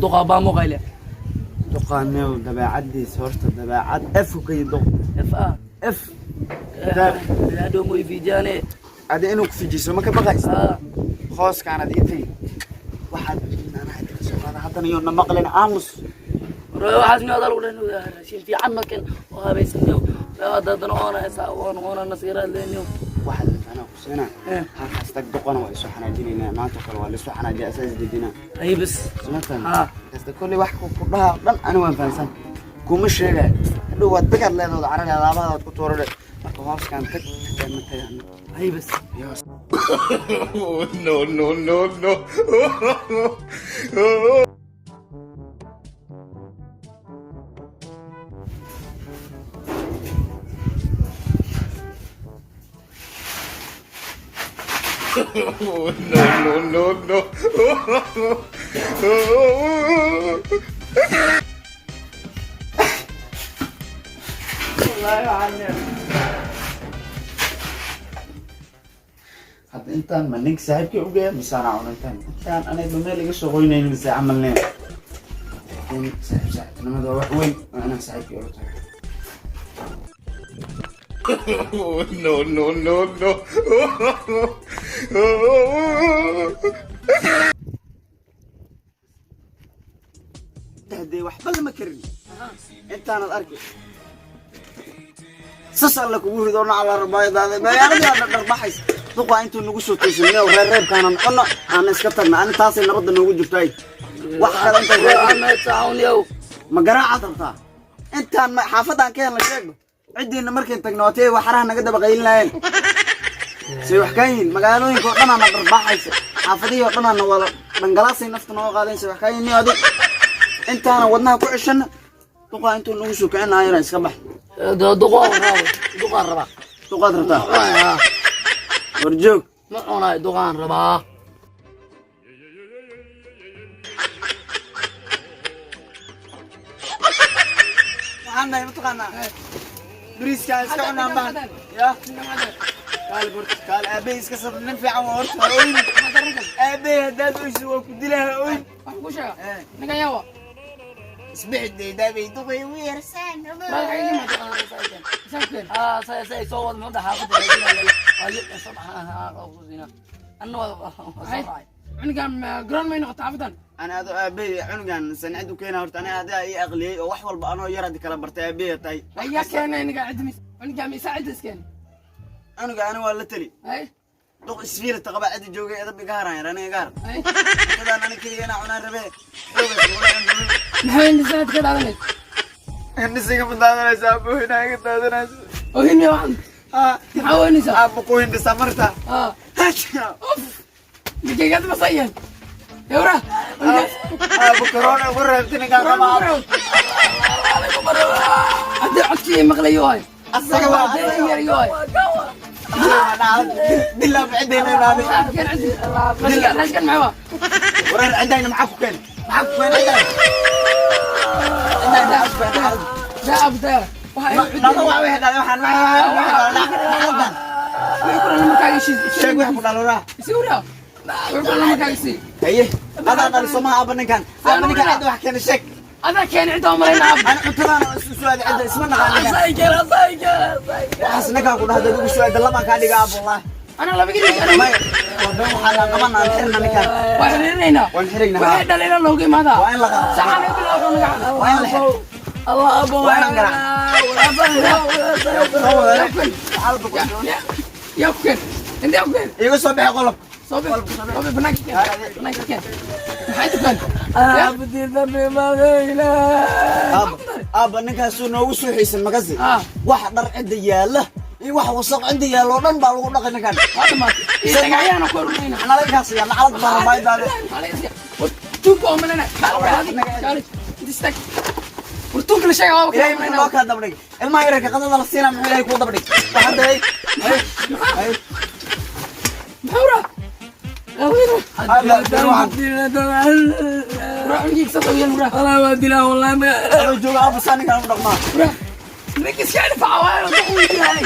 Duqa baa muuqayle. Duqaanew dabeecadiisa horta dabeecad F ka duq. F A. F. Hadhow mo ifiijaane. Adi inuu ku fijiso ma ka baqaysa? Hooskaanad ii tegi, waxaad anaa inta ka soo qaada haddana iyo na maqlin, aamus. Waxaas mi adal udhan raashin fiican markan oo habaysanyo haddana oona oon oona nasiiraad leenyo. Waxaad anaa ku siinaa, halkaas tag. Duqana waa isoo xanaajinaynaa maanta kale, waa laisoo xanaajiya, asaa isdejinaa. Ay bas. Suma fahmi? Haa. Kasta kolley wax ku dhaha dhan ani waan fahansan, kuma sheegay. Hadhow waad dagaad leedahood carari, alaabahadaad ku tuurare. Marka hooskaan tag, haddaan ma tagano. Ay bas. No, no, no, no. No, no, no, no. Hadda intaan ma ninka saaxiibkay ugeeya mise anaa cuna? Intaan anayba meel iga soo qoynaynin mise camalneen, laakiin saaxiib saaxiibtinimada waa wax weyn, waa inaan saaxiibkay ula tago. No, no, no, no. Dee waxba lama karin, intaanad arki sas alle kugu rido nacla rabaayadaada magaaladii dhardhaxays. Duqaa intuu nagu soo toosin meel reer reebkaana noqono, aana iska tagna. Ani taasay nabadda noogu jirtaay, wax kale inta Saawniyow. Ma garaacaad rabtaa? Intaan ma xaafadaan ka helna sheegba, ciddiina markayn tagno waatay waxaraha naga daba qaylin lahayn. Say wax kaa yihiin? Magaalooyinka oo dhan aana dharbaaxaysa, xaafadihii oo dhan aana wada dhangalaasay nafta nooga qaadayn. Say wax kaa yihiin? Adi intaana wadnaha ku ceshana, duqaa intuu nagu soo kicin lahaa inaan iska bax. Duqaan rabaa, duqaan rabaa. Duqaad rabtaa? War joog. Ma cunaay, duqaan rabaa. Waxaan nahay mataqaanaa bariiskaan iska cunaan baan ya. Kaal horta, kaal. Aabbahay iska sabr, nin fiican waa horta. Ha oyn aabbahay, haddaad oyso waa ku dilaa. Ha oyn. Wax ku sheega ninkan yawa. Isbixi deydaabay duqay ugu yeersaan. Say soo wad muxuu xaafadda anna waa. Cunugan garoon may noqota xaafadan. Ana ado aabbahay cunugan sancid u keena horta. Aniga adaa ii aqliyey oo wax walba anoo yar haddi kala bartay aabbahay tahay. Ayaa keenay ninkan cidmis cunugan miisa cidda iskeen. Cunuga ani waa la teli. Hay. Duq isfiilata qaba cidda joogay edab iga haran yar, aniga iga har. Hay. Cuntadaan ani keliya inaa cunaan rabee, xoogaas lagula cun rabee. Maxay indhisaad ka daadanay? Hindhisiga ma daadanaysa aabbo, inaa iga daadanaysa. Oo hinmiya waxan maxaa weynaysaa? Aabba ku hindhisa marta. Uf, ninkaygaad masayan yawra. Aabbo corona ugu reebti ninkaan qaba. Haddii codkii maqlayo hay. Asaga waa yar yo hay. Dilaa cidayna imaamay. Rashkan maxaa waa? Wareer, cidayna maxaa ku keen? Maxaa ku keen cidayna? Cidayna maxaa ku keen? Daa abdaa waxa Nada waa wixii dhalay, waxaan waxaan wixii ku dhalay markaaga sheeg wixii ku dhalay. Siwra wixii ku dhalay markaaga sii. Haye, adaa dhalay somaha? Aabba ninkan, aabba ninkan cidda wax keena sheeg. Adaa keenay cidda malayna ab. Ana cuntadaan isu su'aada, cidda isma naqaan ninkan. Saykel saykel. Waxaas ninkaan ku dhahda ugu su'aada labaan kaa dhiga aab wallahi. Ana laba gari. May waa been, waxaa la qaban aan xirna ninkaan. Waa xiriirinaynaa. Waan xiraynaa. Waxay dhalayna looga imaadaa. Waa in la qabto. Saxan ay bilaw naga xado. Waa in la xiro. Allah abo. Waa inaan garaac. Yaa ku keen intee ku keen? Iga soo bixi qolob. Soo bix, soo bix, banaanka keen, banaanka keen. Maxay tukaan? Aabba, aabba, ninkaasuu noogu soo xiisan makasi. Wax dhar cidda yaalla iyo wax wasaq cidda yaalla oo dhan baa lagu dhaqay ninkan. Waa dhamaatay iyo dhagaxyaana ku ururayna. Nalaga kaasiya nacalad baa rabaayadaade. Tuugka oo malena kaale, war tuugka la sheega waaba. Ilaahay muxuu noo kaa dabdhig? Ilmaha yararka qadada la siinaa muxuu ilaahay kuu dabdhig? Waxaa hay hay. Maxaa raa? Raa cunugii soo yeel raa. والله ما dilaa والله ما. Adoo jooga aabba saa ninkan u dhaqmaa. Raa ninka iska dhfaca waayo duq uu yahay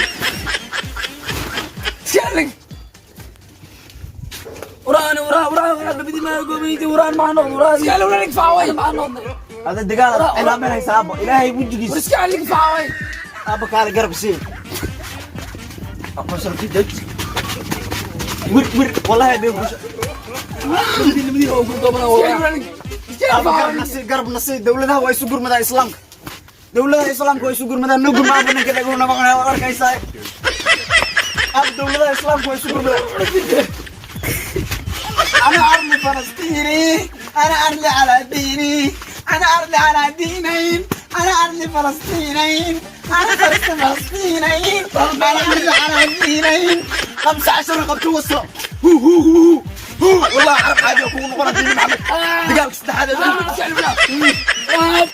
iska dhig. وراني ورا ورا ورا بدي ما. Gumaysi waraan maxaa noqday waraan? Iska celi, waraa difaaca way. Maxaa noqday? Ada dagaal cilaaminaysa, aabbo, Ilaahay War wejigiisa. iska celi, difaaca way. Aabba, kaale, garab sii. Aqoonsan dad wir wir, wallahi been ku Limadiina oo ku doobana. Iska celi, waraa iska celi, Aabba, difaaca garab way. nasi, garab nasi. Dawladaha waa isu gurmadaa Islaamka, dawladaha Islaamka waa isu gurmadaan. No gurma, aabba, ninka dhagow nama cunaa, waad arkaysaa. Aabba, dawladaha Islaamka waa isu gurmadaan. أنا أرضي فلسطيني، أنا أرضي على ديني، أنا أرضي على دينين، أنا أرضي فلسطينين، أنا فلسطينين، أنا أرضي على دينين. 15 قبل وصل هو هو هو هو، والله أعرف حاجة أكون غلط. محمد، دقائق، استحادة. Iska celi, waraa.